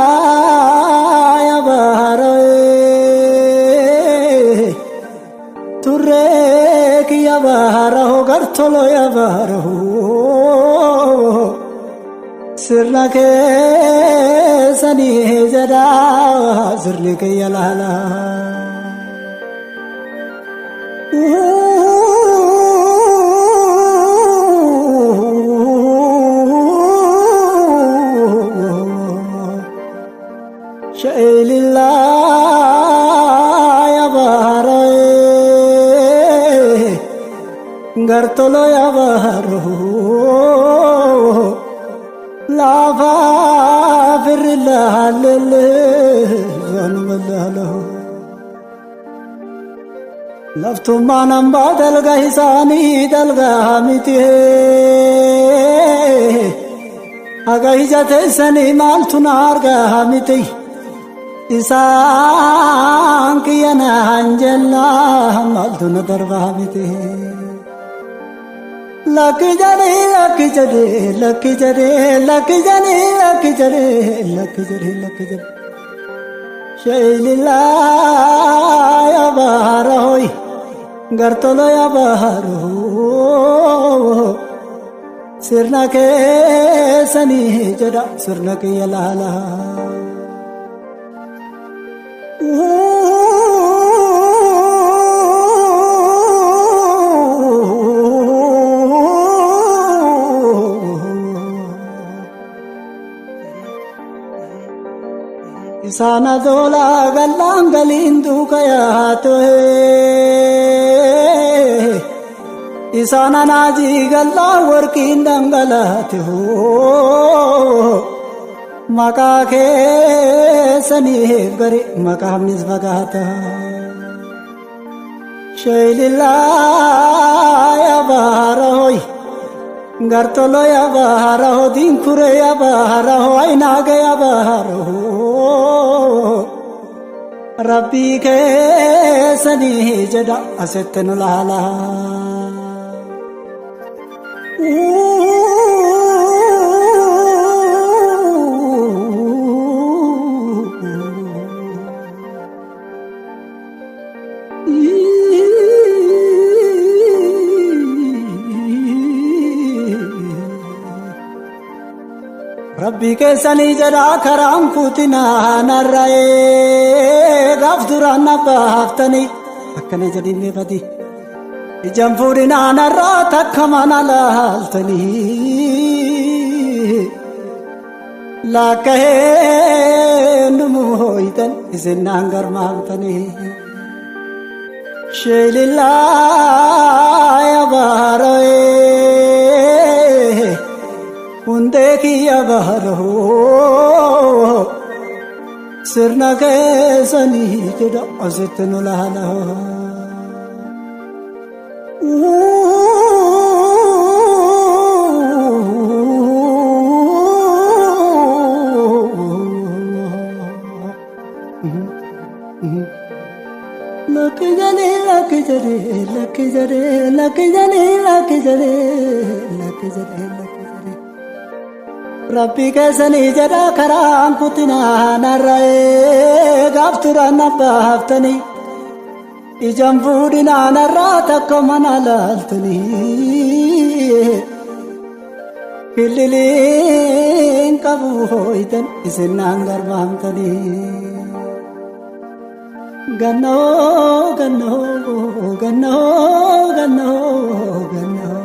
Sheelillaa yabaaree turree kiyya baaraho gartolo yabaaraho sirna keessanii jedhaa sirni kiyya laalaa. Sheelillaa yabaaree gartolo yabaaroo laafa firri laallee zanuma laaloo. Laftummaan hambaa dalga isaanii dalga miti. Haga ija teessanii maaltu na argaa miti. Isaan kiyya naan jennaa maaltu na darbaa miti. Lakki jedhee lakki jedhee lakki jedhee lakki jedhee lakki jedhee lakki jedhee lakki jedhee. Sheelillaa yabaarooy gartolo yabaaroo sirna keessanii jedha sirna kiyya laalaa. Isaan adoolaa gallaan galiin duuka yaatee isaan anaajii gallaan warqiin dhangalaate maqaa keessaniif gari maqaamnis fagaata. Sheelillaa yabaarooy gartolo yabaaroo dinkure yabaaroo aynaage yabaaroo rabbii keessanii jedha asitti nu laalaa. Rabbii keessanii jedhaa karaan kutinaa narra'ee gaaf duraan na baaftanii akkana jedhin beekati. Ijaan fuudhinaa narraa takka mana laaltanii laakkahee numu hooytan isin naan garmaamtanii. Sheelillaa yabaaree hundee kiyya baaroo sirna keessanii jedha asitti nu laalaa. Lakki jedhee lakki jedhee lakki jedhee lakki jedhee lakki jedhee lakki jedhee lakki jedhee. Rabbii keessanii jedha karaan kutinaa narra'ee gaaf turaan na baaftanii ijaan fuudhinaa narraa takka mana laaltanii. Killiliin qabu hooytan isin naan garbaamtanii. Gannoo gannoo gannoo gannoo gannoo.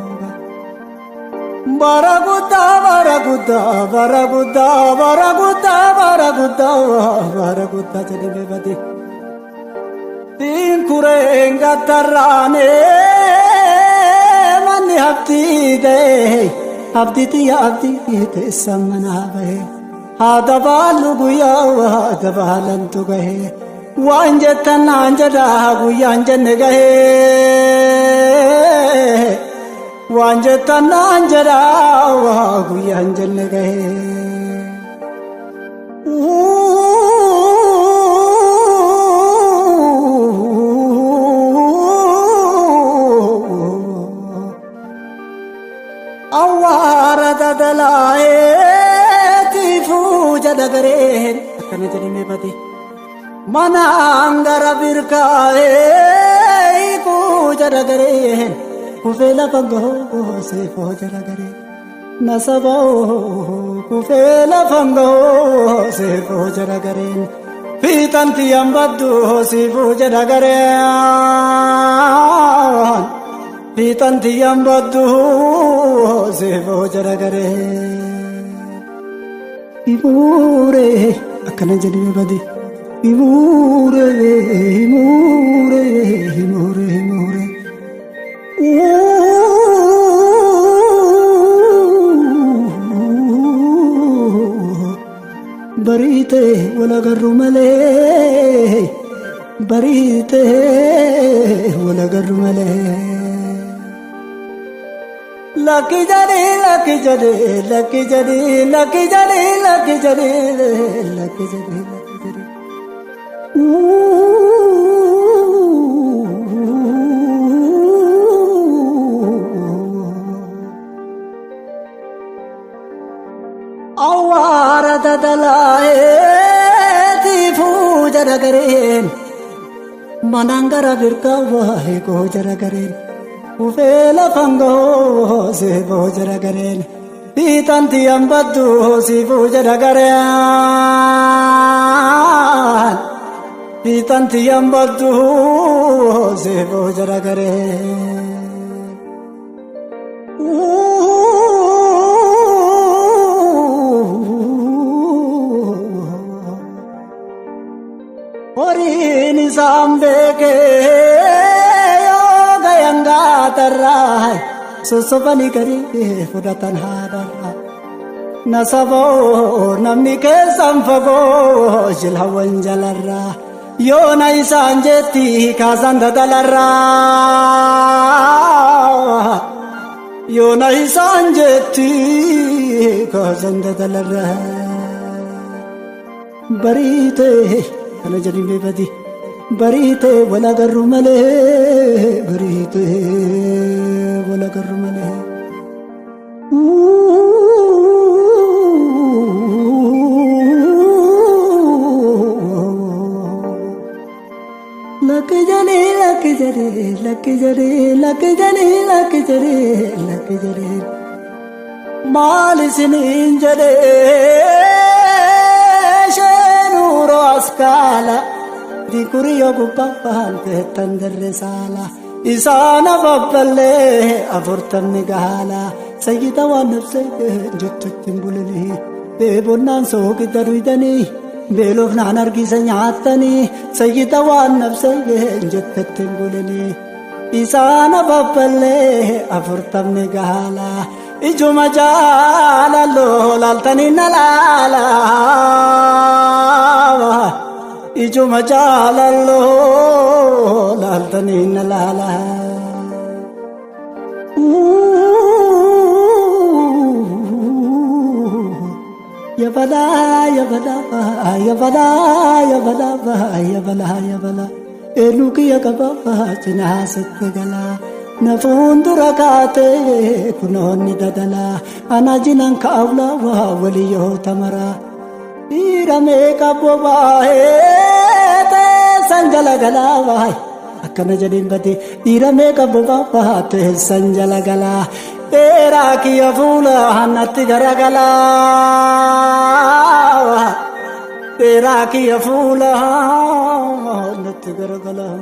Bara guddaa bara guddaa bara guddaa bara guddaa bara guddaa bara guddaa jedhamee bade. Dinkureen gattarraanee manni abdii ta'e abdii xiyya abdii teessa manaa bahe. Haa dabaalu guyyaa haa dabaalantu gahe. Waan jettan naan jedhaa guyyaan jenne gahe. Waan jettan naan jedhaa guyyaan jenne gahe. gareen akkana jedhamee bade. Manaan gara birkaa'ee kuu jala gareen kufee lafa gahoo seefoo jala gareen. Nasaboo kufee lafa gahoo seefoo jala gareen. Fiixaan tiyyaan baddu siifuu jala gareen. Fiixaan tiyyaan baddu siifuu jala gareen. Imuuree akkana jedhamee bade. Imuuree imuuree imuuree imuuree. Bariitee walagarru malee bariitee walagarru malee. Lakki jedhee lakki jedhee lakki jedhee lakki jedhee lakki jedhee lakki jedhee lakki jedhee. Awwaara dadalaa'ee fuu jala gareen manaan gara birkaa waa'ee koo jala gareen kufee lafaan gahoo seefoo jala gareen fiixaan tiyyaan baddu siifuu jala gareen fiixaan tiyyaan baddu seefoo jala gareen. Horiin isaan beekee yoo gayan gaatarraa sossobanii garii fudhatan haadharraa. Nasaboo namni keessan fagoo jilhawwan jalarraa yoona isaan jetti kaasan dadalarraa. Yoona isaan jetti kaasan dadalarraa. Bariitee kana jedhamee bade bariitee walagarru malee bariitee walagarru malee. Lakki jedhee lakki jedhee lakki jedhee lakki jedhee lakki jedhee lakki jedhee maal isiniin jedhee. Sheenuroo askaala dikuriyoo gubbaan teettan dirre saala isaan ababballee afurtamni gahala sayyida waan nabsee jettutti hin bulanii beebonnaan soogidda duydanii beeloof naan argisa nyaattanii sayyida waan nabsee jettutti hin bulanii isaan ababballee afurtamni gahala. Ijuma jaalaloo laaltanii na laala. Ijuma jaalaloo laaltanii na laala. Yabalaa yabalaa yabalaa yabalaa yabalaa yabalaa eenyu kiyya qabaa cinaa sitti galaa. Na fuuldura kaatee kunoonni dadalaa ana jinan kaawlaa waa waliyyoo tamaraa. Dhiira meeqa bobaa'ee teessan jala galaa waay akkana jedheen bade dhiira meeqa bobaa'ee teessan jala galaa dheeraa kiyya fuula natti garagalaa dheeraa kiyya fuula natti garagalaa.